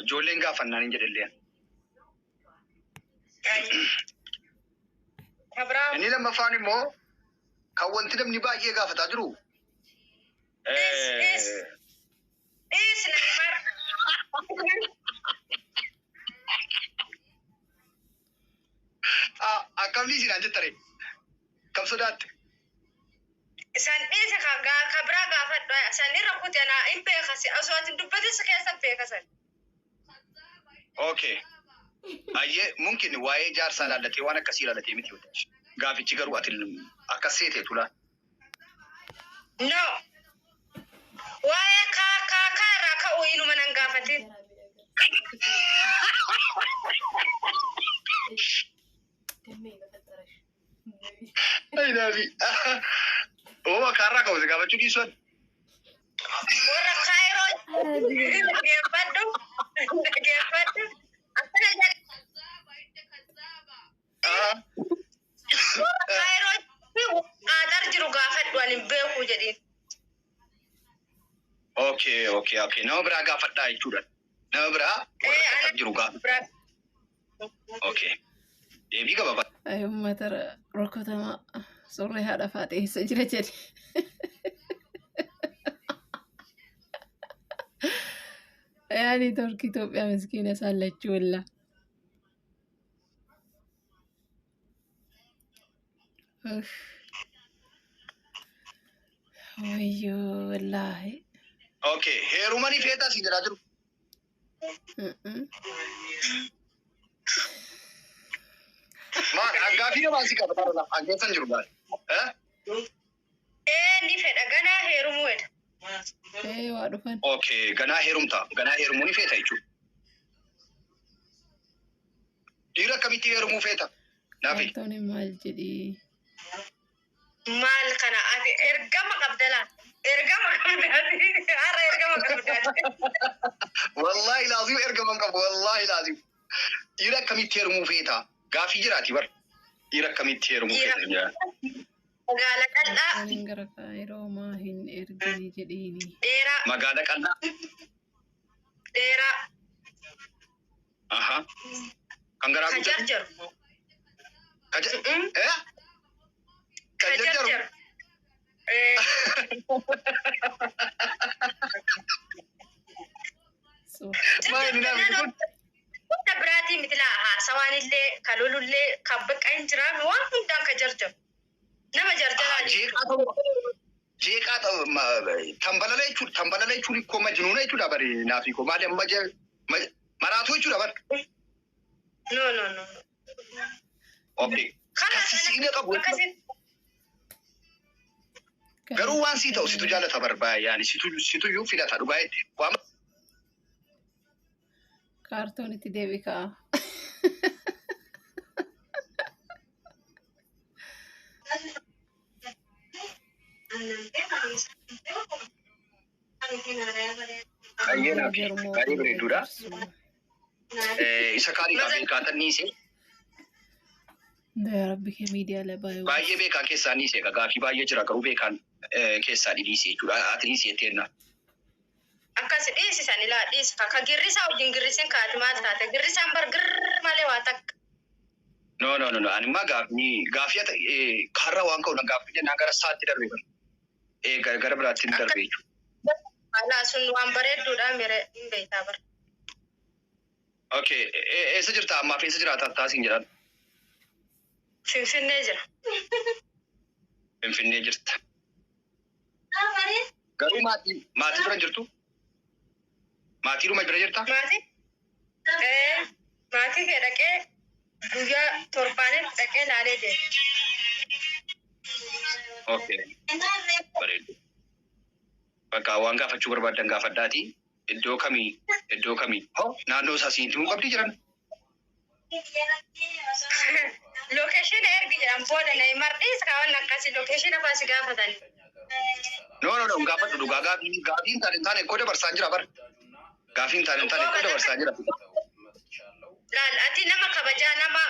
Ijoolleen gaafannaan hin jedhellee. Kabraa. Inni lammaffaan immoo kan wanti namni baay'ee gaafataa jiru. Dhiis, dhiis. Dhiis Neymar. Akkamni isin aan jettare? Kam sodaatte? San dhiise ka biraa gaafadhu. San irra kuti ana hin beekasi. Osoo ati dubbatin si keessa beekasan. Okay. Ayyee mumkin waa'ee jaarsaa ilaallatee waan akkasii ilaallatee miti. Gaafichi garuu ati akkas seete tula. No. Waa'ee kaa kaa kaa irraa ka'uu inuma nan gaafatin. Ayinaafi. Oo kaarraa ka'u si gaafachuu dhiisuun. Warra Kaayiroo dhageeffadhu. Dhageeffadhu. Akkana jedhe. Warra Kaayiroo Qaaxar jiru gaafadhu ani hin beeku jedhiin. Okay. Nama biraa gaafadhaa jechuudha. Nama biraa warra Qaxar jiru gaafadha. Okay. Deebii gabaabaa. Ay uummata rukkutamaa surree haadha faatee eessa jira jedhe. Yaani Turkii Itoophiyaa miskiina isaan lachuu wallaa. Wayyoo wallaahi. Okay. Heerumanii feetaa siin jedhaa jiru. Maal gaafii namaa si qaba ta'a angeessan jiru gaari. Eh? Ee ni fedha ganaa heerumuu fedha. Ee waa dhufan. Okay. Ganaa heerumta. Ganaa heerumuu ni feeta jechuudha. Dhiira akkamitti heerumuu feeta? Naafi. Kaartoon maal jedhii? Maal kana ati ergama qabda laa. Ergama qabda ati. Har'a ergama qabda ati. Wallaahi laazim ergama hin qabu. Wallaahi laazim. Dhiira akkamitti heerumuu feeta? Gaafii jiraati bar. Dhiira akkamitti heerumuu Dhiira. feeta? Jaa. Magaala qal'aa Kaartooniin gara Kaayiroo maa hin ergini jedhiini. dheeraa Magaala qal'aa. dheeraa Aha. Kan garaa ka guddatu. jarjaru. Ka eh? Ka Kan jarjaru. jarjaru. Ee Maal inni naaf kun? Wanta biraatii miti laa haasawaan illee ka lolullee ka bakka hin jiraame waan hundaan ka jarjaru. Nama jarjaraa Jeeqaa ta'uu jeeqaa ta'u tambalala jechuudha. Tambalala jechuun ikkoo majnuuna jechuudha bari naaf ikkoo maali amma maraatuu jechuudha bari. No no no. Okay. Kana Kan sissiina qabu akkasiin garuu waan sii ta'u situ jaalata barbaa yaani situ situyyuu filata dhugaa jette. Waan Kaartoon itti deebi ka'a. Baay'ee naaf Jarmoo baay'ee bareeduudha. dabarsu. Isa kaanii beekaa niise Yaa Rabbi kee miidiyaalee baay'ee. baay'ee beekaa keessaa niise gaafii baay'ee jira garuu beekaan keessaa dhiise jechuudha. Ati dhiise jetteenna. Akkas dhiisisan ilaa dhiisa. Ka girrisaa wajjin girrisin kaati maal taate girrisaan bar girr malee waa takka. No no no no ani immoo gaafii gaafii ati karra waan ka'u gaaffii jennaan gara saatti darbe bara. Gara biraatti hin darbe jechuudha. Alaa sun waan bareedduudha mire hin beektaa bar. Okay eessa jirta ammaaf eessa jiraata taasiin jedhan Finfinnee jira. Finfinnee jirta. Garuu maatii maatii bira hin jirtu? Maatiidhuma bira jirta? Maatii? Ee maatii kee dhaqee guyyaa torbaanitti dhaqee laalee deema. Okay bareedu. Bakka waan gaafachuu barbaadan gaafadhaati. Iddoo kamii iddoo kamii hoo naannoo isaa siin himuu qabdi jiran. Location ergi jedhan booda na mardhiis kaawwan akkasii location afaan si gaafatan. No no no gaafadhu dhugaa gaafii gaafii hin taane hin taane koo dabarsaan jira bar. Gaafii hin taane hin taane koo dabarsaan jira. Laal ati nama kabajaa nama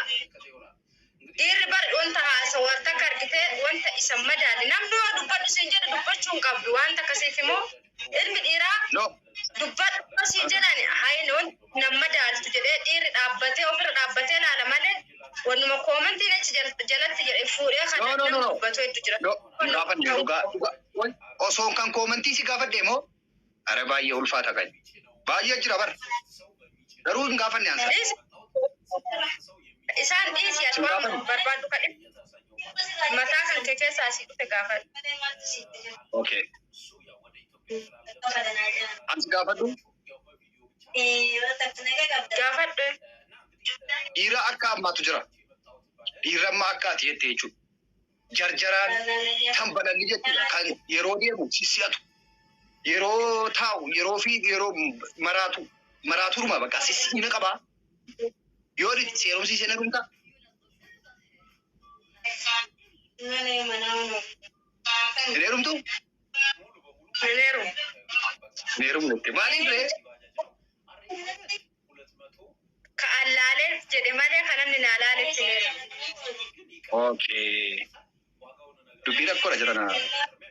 dhiirri bar wanta haasawu wanta akka argite wanta isa madaali namni yoo dubbadhu siin jedhu dubbachuu hin qabdu wanta akkasiif immoo ilmi dhiiraa No dubbadhu siin jedhan hayin wanta nama Jalatti jedhe fuudhee kan No, no, no, namni no. dubbatu hedduu jira. No, gaafanne dhugaa dhugaa. Osoo kan koomantii si gaafadhe moo? Are baay'ee ulfaata kan. Baay'ee jira bar. Garuu hin gaafanne ansa. Isaan dhiisi, ati waan barbaaddu kadhe mataa kan kee keessaa asii dhufe gaafadhu. Okay. Ansi gaafadhu. Gaafadhu. Dhiira akka ammaatu jira. Dhiirri amma akka ati jette jechuudha. Jarjaraan kan balalli jechuudha. Kan yeroo deemu sissi'atu. Yeroo taa'u, yeroo fi yeroo maraatu. Maraaturuma bakka sissi'ina qabaa. Yoo itti seerumsiisee na dhumta. Hin heerumtu? Hin heerumu. Hin heerumne jette. Maaliif ree? Ka allaalee jedhe malee kan namni naa laaletti hin heerumu. Okay. Dubbii rakkoodha jira na.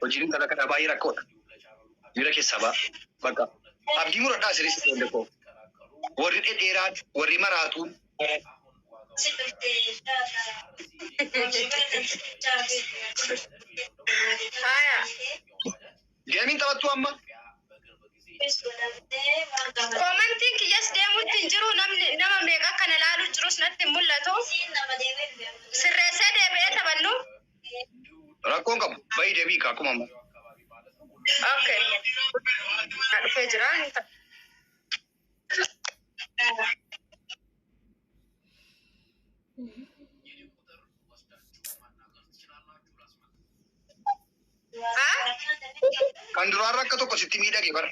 Hojiin intala kanaa baay'ee rakkoodha. Miira keessaa ba'a. Bakka. Abdii muradhaa isinis ijoollee koo. Warri dhedheeraan, warri maraatuun. Haya. Geemiin taphattu amma. Koomantiin kiyyas deemutti hin jiru, namni nama meeqa akkana laalu jirus natti hin mul'atu. Sirreessee deebi'ee taphannu. Rakkoon qabu. Bayi deebii akkuma amma. Okay. Na dhufee jira. Haa? Kan duraarra akka tokko sitti miidhage bara.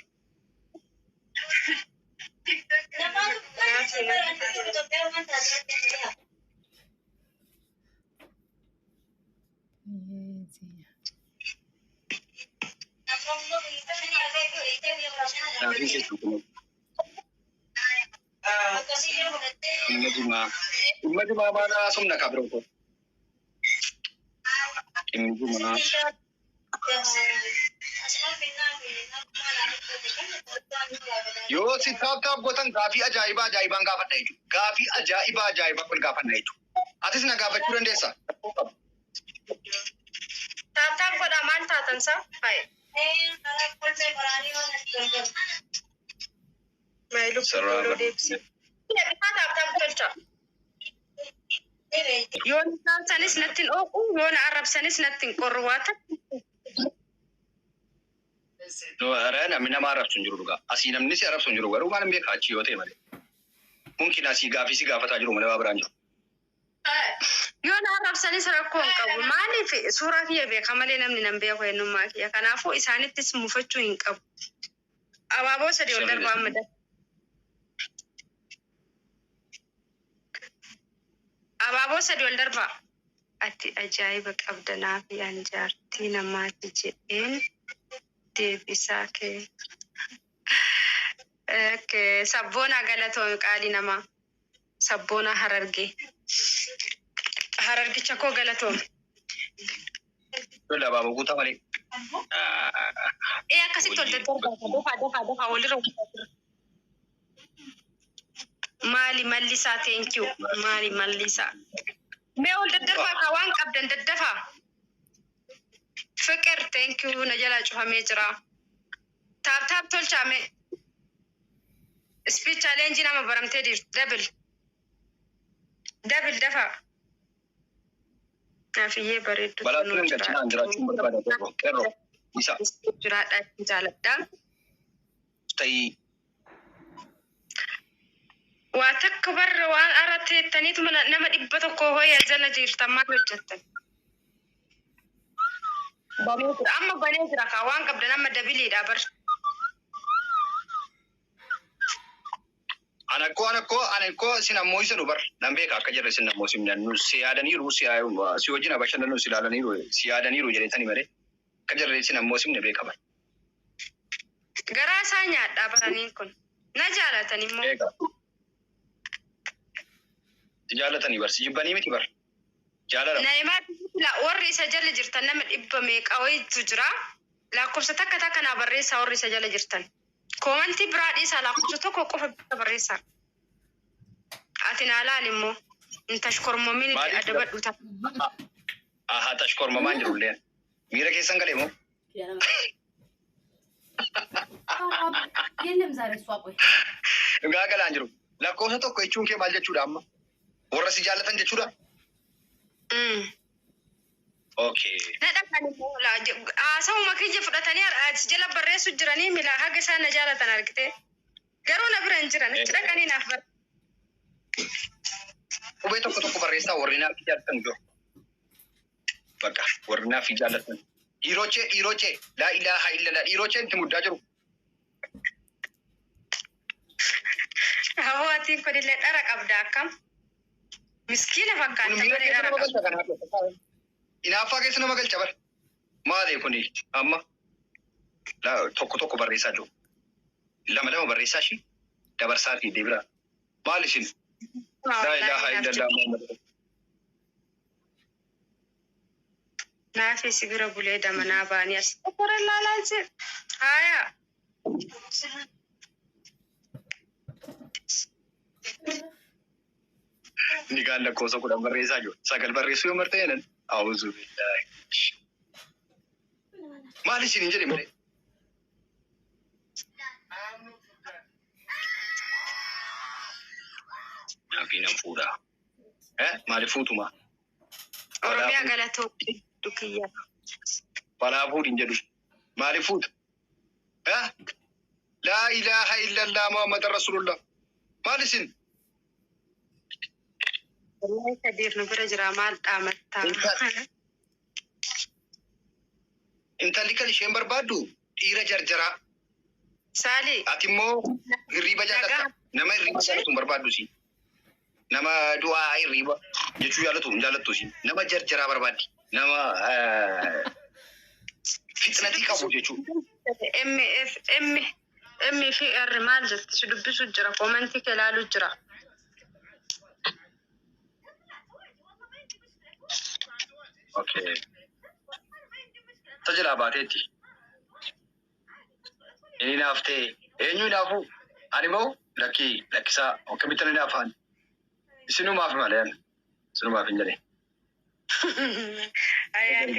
Naafin jechuudha. Dhimma jimaa. Dhimma jimaa baana haasofna ka biroo koo. Dhimmi jimaa. Yoo si tap tap gootan gaafii ajaa'ibaa ajaa'ibaan gaafadha jechuudha. Gaafii ajaa'ibaa ajaa'ibaa wal gaafadha jechuudha. Atis na gaafachuu dandeessaa? Tap tap godhaa, maal taatan sa? Hayi. Mayi lubbuu Sarara. deebisi. Bitaa tap tap tolcha. Yoo na saamsanis natti hin ooqu, yoo na arrabsanis natti hin qorru waa takka. ኧረ namni nama arrabsu hin jiru dhugaa. Asii namni si arrabsu hin jiru, garuu maal hin beekaa achi yoo ta'e malee. Mumkin asii gaafii si gaafataa jiru malee waa biraan jiru. Yoo na arrabsanis rakkoo hin qabu. Maaliif, suuraa kiyya beeka malee namni nan beeku eenyummaa kiyya. Kanaafuu isaanittis mufachuu hin qabu. Abaaboo sadii ol darbaa amma darba. Abaaboo sadii ol darbaa. Ati ajaa'iba qabda, naaf yaan jaartii namaati jedheen deebisaa kee. Okay. Sabboonaa galatoomi, qaalii namaa. Sabboonaa Harargee. Harargicha koo galatoomi. Lolli abaaboo guutaa malee. Ee, akkasitti ol daddarbaa, dafaa dafaa dafaa walirra walirra. Maali mallisaa, thank you. Maali mallisaa. Mee ol daddarbaa kaa, waan qabdan daddafaa. Fiqir, thank you, na jalaa cufamee jira. Tap tap tolchaa mee. Speed challenge nama baramtee jirtu. Double. Double dafaa. Naafiyyee bareeddu. Balaa turan galchinaan jiraachuun barbaada qeerroo. Qeerroo. Isa Jiraadhaa jaaladha. ta'ii. Waa takka barra waan ara teettaniitu nama 100 hoyaa jala jirtan, maal hojjettan? Banee jira. Amma banee jira kaa, waan qabdan amma doubleiidha bar. Anakkoo isin ammoo isinu bar nan beeka akka jirre, isin ammoo isin nu si yaadaniiru, si wajjin bashannanu si ilaalaniiru, si yaadaniiru jedhetani malee akka jirre isin ammoo isin beeka bar. Garaa isaa nyaadhaa baraniin kun. Na jaalatan immoo. Beeka. Si jaallatanii bar, si jibbanii miti bar. Jaalala. Naayimaa warri isa jala jirtan nama dhibba meeqa wayitu jira. Lakkoofsa takka takka naa barreessaa warri isa jala jirtan. Koomantii biraa dhiisaa, lakkoofsa tokko qofa bira barreessaa. Ati naa laal immoo. Hin tashkormomin Maaliif adabadhu ta'a. Ahaa tashkormamaan jiru illee. Miira keessan galee moo? የለም ዛሬ እሷ ቆይ Dhugaa galaan jiru. Lakkoofsa tokko jechuun kee maal jechuudha amma? Warra si jaallatan jechuudha? Okay. Na dhaqani haasawuma kiyya fudhatanii as jala barreessu jiranii mila haga isaan na jaalatan argite. Garuu na bira hin jiran achi dhaqanii naaf barreessu. Qubee tokko tokko barreessaa warri naaf jaallatan jiru. Bakka warri naaf jaallatan. Dhiirochee dhiirochee laa ilaaha illallah dhiirochee itti muddaa jiru. Hawaatiin kun illee dhara qabda akkam. Miskiina Kun fakkaata miira malee keessa dhara nama qabda. galcha kanaaf. Hinaaffaa keessa nama galcha bara. Maali kuni amma tokko tokko barreessaa jiru. Lama lama barreessaa shi dabarsaa fi deebiraa. Maali isin? Laa ilaaha illallah Muhammad. Naafi si bira bulee damanaa ba'anii as tokkorra ilaalaa jira. Haaya. Inni kaan lakkoofsa 10 barreessaa jiru. 9 barreessuu yoo marte jedhan. A'uuzu billaahi. Maali isin hin jedhe malee? Naafi nan fuudha. Eh maaliif fuutuma? Oromiyaa galatoo dukiyya. Balaa fuudhi hin jedhu. Maaliif fuuta? Eh? Laa ilaaha illallah Muhammad Rasulullah. Maal isin? Wallahi Kadir nu bira jira maal dhaamattaa? Intalli kan isheen barbaaddu dhiira jarjaraa. Saali. Ati immoo hirriiba jaalatta. Nama hirriiba jaalatu hin barbaaddu si. Nama du'aa hirriiba jechuu jaalatu hin jaalattu si. Nama jarjaraa barbaaddi. Nama fitnatii qabu jechuudha. M F M M fi R maal jirti si dubbisu jira koomentii kee ilaalu jira. Okay. Tajaajila baateetti. Inni naaf ta'e eenyu naafu ani moo lakkii lakkisaa akkamitti ani naafaan isinumaaf malee isinumaaf hin jedhe. Ayyaanni.